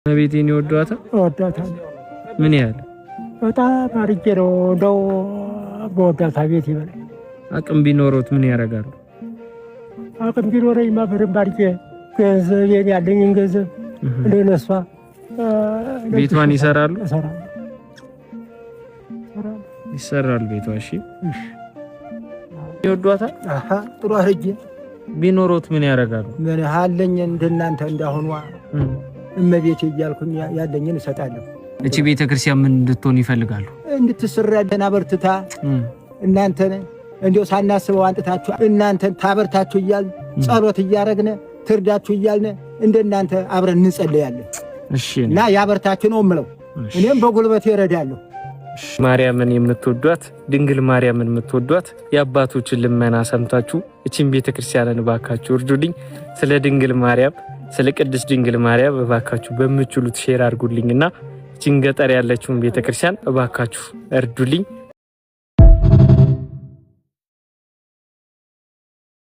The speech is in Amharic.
እመቤቴን ይወዷታል? እወዳታለሁ። ምን ያህል? በጣም አድርጌ ነው እንደው በወዳታ ቤት ይበላል። አቅም ቢኖሮት ምን ያደርጋሉ? አቅም ቢኖረኝማ በደንብ አድርጌ ገንዘቤን ያለኝን ገንዘብ እንደነሷ ቤቷን ይሰራሉ? እሰራለሁ። ይሰራል ቤቷ። እሺ፣ ይወዷታል? አሀ፣ ጥሩ አድርጌ። ቢኖሮት ምን ያደርጋሉ? ምን አለኝ እንደናንተ እንዳሁኗ እመቤቴ እያልኩኝ ያለኝን እሰጣለሁ። እቺ ቤተክርስቲያን ምን እንድትሆን ይፈልጋሉ? እንድትሰራ ደህና በርትታ እናንተን እንዲያው ሳናስበው አንጥታችሁ እናንተን ታበርታችሁ እያልን ጸሎት እያረግነ ትርዳችሁ እያልን እንደናንተ አብረን እንጸልያለን። እሺ። እና ያበርታችሁ ነው የምለው። እኔም በጉልበቴ እረዳለሁ። ማርያምን የምትወዷት፣ ድንግል ማርያምን የምትወዷት፣ የአባቶችን ልመና ሰምታችሁ እቺን ቤተክርስቲያንን እባካችሁ እርዱልኝ። ስለ ድንግል ማርያም፣ ስለ ቅድስት ድንግል ማርያም እባካችሁ በምችሉት share አድርጉልኝና እቺን ገጠር ያለችውን ቤተክርስቲያን እባካችሁ እርዱልኝ።